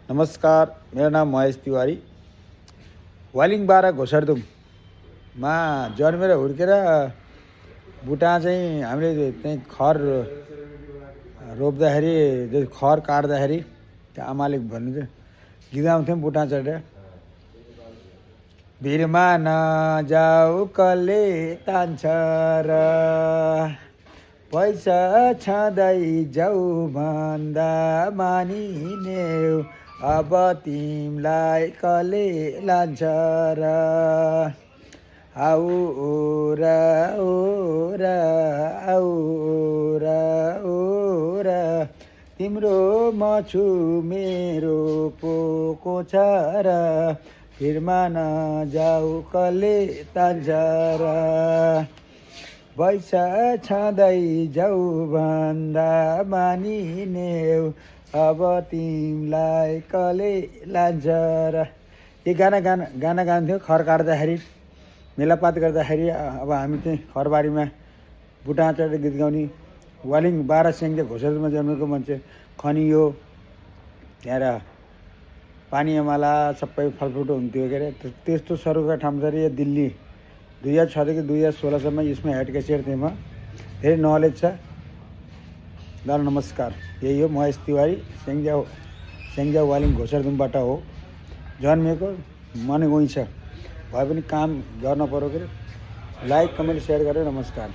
नमस्कार, मेरो नाम महेश तिवारी। वालिङ 12 घोसरदुममा जन्मेर हुर्केर बुटा चाहिँ हामीले त्यहीँ खर रोप्दाखेरि खर काट्दाखेरि त्यो आमाले भन्नुहुन्थ्यो गीत गाउँथ्यौँ बुटा चढेर। भिरमा नजाऊ कसले तान्छ र पैसा छँदै जाऊ भन्दा मानिनेऊ अब तिमीलाई कसले लान्छ र आऊ र ओ र आऊ र ओ र तिम्रो म छु मेरो पोको छ र भिरमा नजाऊ कसले तान्छ र पैसा छँदै जाऊ भन्दा मानिनेऊ अब तिमीलाई कसले लान्छ र। यो गाना गान्थ्यो खर काट्दाखेरि, मेलापात गर्दाखेरि। अब हामी चाहिँ खरबारीमा बुटा चढेर गीत गाउने। वालिङ 12 स्याङ्जा घोसरमा जन्मेको मान्छे खनियो त्यहाँ पानी अमाला सबै फलफ्रुट हुन्थ्यो के अरे। त्यस्तो सरुका ठाउँ छ यो दिल्ली 2006 देखि 2016सम्म यसमा हेड क्यासियर थिएँ म। धेरै नलेज छ। ल नमस्कार, यही हो महेश तिवारी। स्याङ्जा वालिङ घोसरदुमबाट हो जन्मेको। मन गइन्छ भए पनि काम गर्न पऱ्यो के अरे। लाइक कमेन्ट सेयर गरेर नमस्कार।